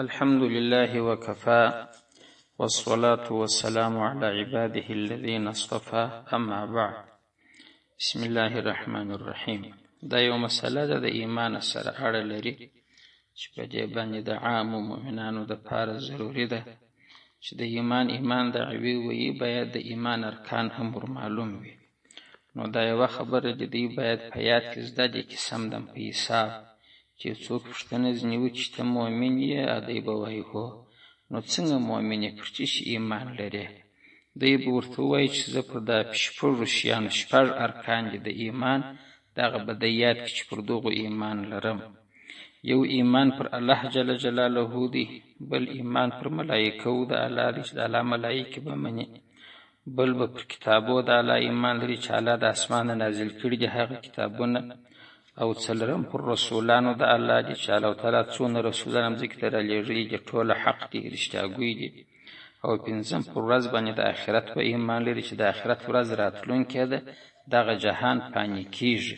الحمد لله وكفى والصلاة والسلام على عباده الذين اصطفى أما بعد. بسم الله الرحمن الرحیم. دا یو مسله ده د ایمان سره اړه لري چې په دې باندې د عامو مؤمنانو دپاره ضروري ده چې د ایمان دعوې ویي، باید د ایمان ارکان هم ورمعلوم وي. نو دا یوه خبره د دوی باید په یاد کې زده دي کې سم دم په حساب چې څوک پوښتنه ځینې وکړي چې ته مؤمن یې، دی به وایي هو. نو څنګه مؤمن یې، پر څه شي ایمان لرې؟ دی به ورته ووایي چې زه پر دا شپږو شیانو، شپږ ارکان دي د ایمان، دغه به دی یاد کړي چې پر دغو ایمان لرم. یو ایمان پر الله جل جلاله دی، بل ایمان پر ملایکو د الله دی چې د الله ملایکې به مني، بل به پر کتابو د الله ایمان لري چې الله د اسمانه نازل کړي دي هغه کتابونه، او څلورم پر رسولانو د الله دي چې الله تعالی څونه رسولان مځکې ته رالیږلي دي، ټوله حق دي، رښتیاګوی دي، او پنځم پر ورځ باندې د آخرت به ایمان لري چې د آخرت ورځ راتلونکې ده، دغه جهان پانی کیږي،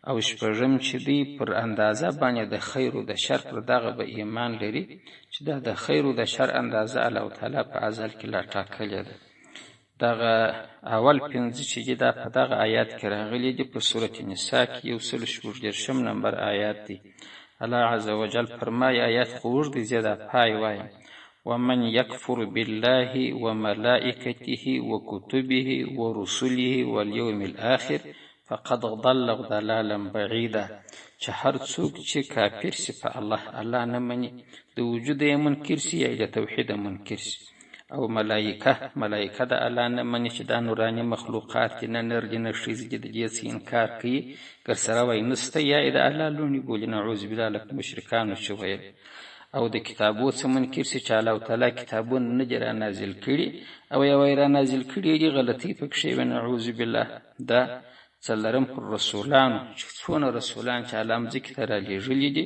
او شپږم چې دی پر اندازه باندې د خیر او د شر پر دغه به ایمان لري چې دا د خیر او د شر اندازه الله تعالی په ازل کې لا ټاکلې ده. دغه اول پنځه چې دي دا په دغه آیات کې راغلي دي، په سورة نساء کې 136 نمبر آیات دی. الله عز وجل فرمایي، آیات خو اوږد دی، زه دا پای وایم: ومن يكفر بالله وملائكته وكتبه ورسله واليوم الآخر فقد ضل ضلالا بعيدا. چې هر څوک چې کافر سي په الله، الله نه مني، د وجود یې منکر سي یا د توحید منکر سي، او ملائکه د الله نه مني چې دا نوراني مخلوقات دي، نه نر دي نه ښځې دي، د دې څه انکار کوي، که سره وایي نسته، یا یې د الله لوڼې بولي، نعوذ بالله، لکه مشرکانو چې ویل. او د کتابو څه منکر سي چې الله تعالی کتابونه نه دي را نازل کړي، او یا وایي را نازل کړي دي، غلطۍ پکښې وي، نعوذ بالله. دا څلورم پر رسولانو چې څونه رسولان چې الله مځکې ته رالیږلي دي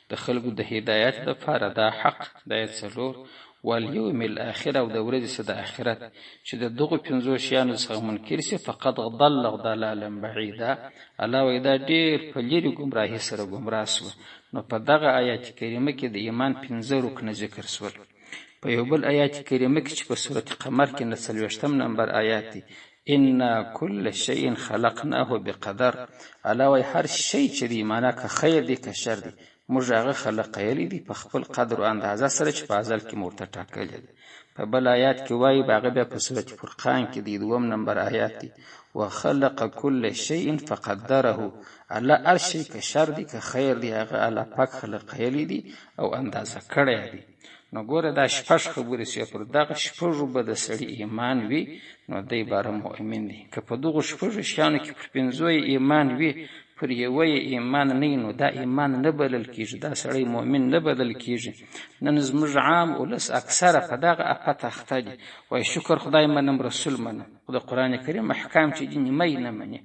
د خلکو د هدایت دپاره، دا حق دا یې څلور. والیوم الاخر، او د ورځې څه د آخرت، چې د دغو پنځو شیانو څخه منکر سي فقد ضل ضلالا بعیدا. الله وایي دا ډېر په لرې ګمراهي سره ګمراه سوه. نو په دغه آیات کریمه کې د ایمان پنځه رکنه ذکر سول. په یو بل آیات کریمه کې چې په سورة قمر کې 49 نمبر آیات دی، انا کل شیء خلقناه بقدر. الله وایي هر شی چې دی، معنا که خیر دی که شر دی، موږ هغه خلقیلی دی په خپل قدر او اندازه سره چې په ازل کې مو ورته ټاکلی دی. په بل آیات کې وایي، هغه بیا په سورة فرقان کې دی، 2 نمبر آیات دی، وخلق کل شیء فقدره. الله هر شی که شر دی که خیر دی، هغه الله پاک خلقیلی دی او اندازه کړی دی. نو ګوره دا شپږ خبرې چې پر دغه شپږو به د سړي ایمان وي، نو دی باره مؤمن دی. که په دغو شپږو شیانو کې پر پنځو یې ایمان وي، پر یوه یې ایمان نه وي، نو دا ایمان نه بلل کېږي، دا سړی مؤمن نه بلل کېږي. نن زموږ عام ولس اکثره په دغه افت اخته دي، وایي شکر خدای منم، رسول منم، خو د قرآن کریم احکام چې دي نیمه یې نه مني،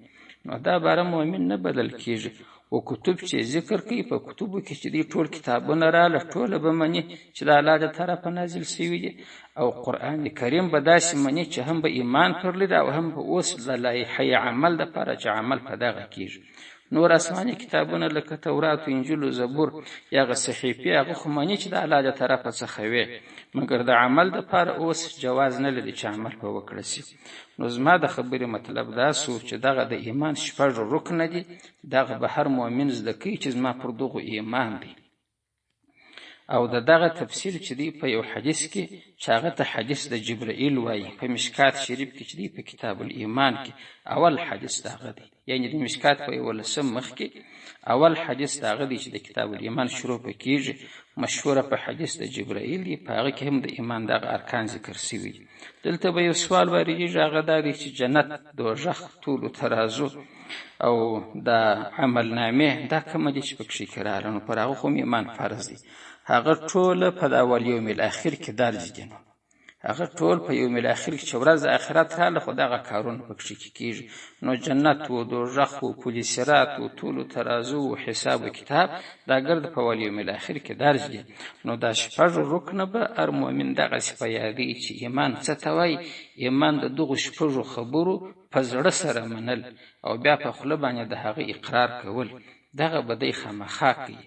نو دا باره مؤمن نه بلل کېږي. او کتب چې ذکر کوي، په کتبو کې چې دی ټول کتابونه راله، ټوله به مني چې د الله د طرفه نازل شوي دي، او قرآن کریم به داسې مني چې هم به ایمان پر لري او هم به اوس د لایحه عمل دپاره چې عمل په دغه کېږي. نور آسماني کتابونه لکه تورات، انجیل، زبور یا هغه صحیفې، هغه خو مني چې د الله د طرفه څخه وي، مګر د عمل دپاره اوس جواز نه لري چې عمل په وکړه سي. نو زما د خبرې مطلب دا سو چې دغه د ایمان شپږ رکنه دي، دغه به هر مؤمن زده کوي چې زما پر دغو ایمان دی. او د دغه تفصیل چې دی په یو حدیث کې چې هغه ته حدیث د جبرائیل وایي، په مشکات شریف کې چې دی په کتاب الایمان کې اول حدیث د هغه دی، یعنې د مشکات په 11 مخ کې اول حدیث د هغه دی چې د کتاب الایمان شروع په کېږي، مشهوره په حدیث د جبرائیل دی، په هغه کې هم د ایمان دغه ارکان ذکر سوي دي. دلته به یو سوال واردېږي، هغه دا دی چې جنت، دوزخ، طول و ترازو او د عملنامې دا کومه دي چې پکښې کې راغله، نو پر هغه خو هم ایمان فرض دی. هغه ټوله په دا والیوم الاخر کې درج دي. نو هغه ټول په یوم الاخر کې چې ورځ آخرت راغله، خو دغه کارونه پکښې کې کېږي. نو جنت و دوزخ و پل صراط و طول و ترازو و حساب و کتاب دا ګرد په والیوم الاخر کې درج دي. نو دا شپږ رکنه به هر مؤمن دغسې په یادوي چې ایمان څه ته وایي. ایمان د دغو شپږو خبرو په زړه سره منل او بیا په خوله باندې د هغه اقرار کول، دغه به دی خامخا کوي.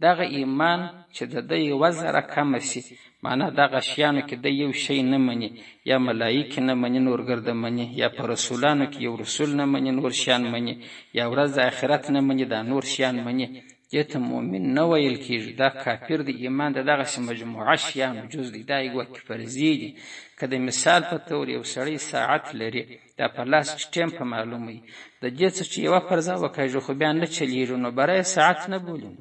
دغه ایمان چې د ده یوه ذره کمه شي، معنا دغه شیانو کې دی یو شی نه مني، یا ملایکې نه مني نور ګرده مني، یا په رسولانو کې یو رسول نه مني نور شیان مني، یا ورځ د آخرت نه مني دا نور شیان مني، دې ته مؤمن نه ویل کېږي، دا کافر دی. ایمان د دغسې مجموعه شیانو جز دی، دا یې ګواکې فرضي دي. که د مثال په طور یو سړی ساعت لري، دا په لاس کې ټیم په معلوم وي، د دې څه چې یوه پرزه وکاږي خو بیا نه چلېږي، نو بره یې ساعت نه بولي.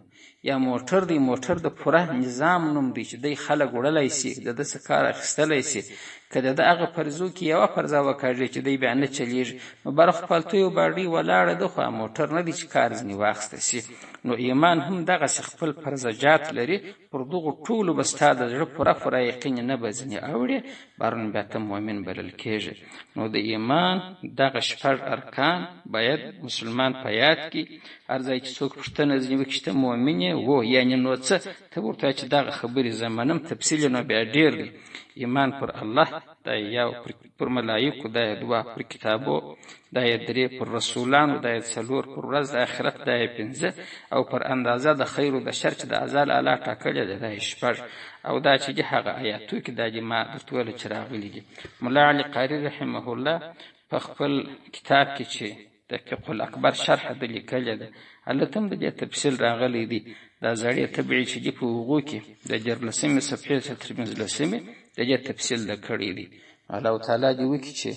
یا موټر دی، موټر د پوره نظام نوم دی چې دی خلک وړلی شي، د ده څه کار اخیستلی شي. که د ده هغه پرزو کې یوه پرزه وکاږي چې دی بیا نه چلېږي، نو بره خو پالتو یو باډۍ ولاړه ده، خو موټر نه دی چې کار ځنې واخیسته شي. نو ایمان هم دغسې خپل پرزجات لري، پر دغو ټولو به ستا د زړه پوره پوره یقین نه به ځنې اوړي، بارون بیا ته مؤمن بلل کېږي. نو د ایمان دغه شپږ ارکان باید مسلمان په یاد کړي. هر ځای چې څوک پوښتنه ځنې وکړي چې ته مؤمن یې؟ وو، یعنې نو څه؟ ته ورته وایه چې دغه خبرې زه منم، تفصیل یې نو بیا ډېر دی. ایمان پر الله دا یې یو، پر ملایکو دا یې دوه، پر کتابو دا یې درې، پر رسولانو دا یې څلور، پر ورځ د آخرت دا یې پنځه، او پر اندازه د خیر او د شر چې د ازل الله ټاکلې ده دا یې شپږ. او دا چې دي هغه آیاتو کې دا دي ما درته ویل چې راغلي دي. ملا علي قاري رحمه الله په خپل کتاب کې چې د فقه الاکبر شرح ده لیکلې ده، هلته هم د دې تفصیل راغلی دی. دا زړې طبعې چې دي په هغو کې د دیارلسمې صفحې څخه تر پنځلسمې د دې تفصیل ده کړی دی. الله تعالی دې وکړي چې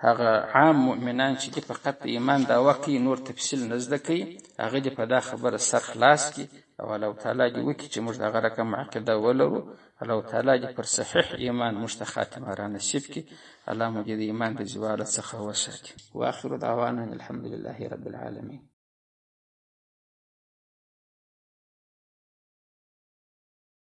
هغه عام مؤمنان چې دي فقط د ایمان دعوه کوي، نور تفصیل نه زده کوي، هغه دې په دا خبره سر خلاص کړي. او الله تعالی دې وکړي چې موږ دغه رقم عقیده ولرو. الله تعالی دې پر صحیح ایمان موږ ته خاتمه را نصیب کړي. الله مو دې د ایمان د زواله څخه وساتي. واخر دعوانا الحمد لله رب العالمین.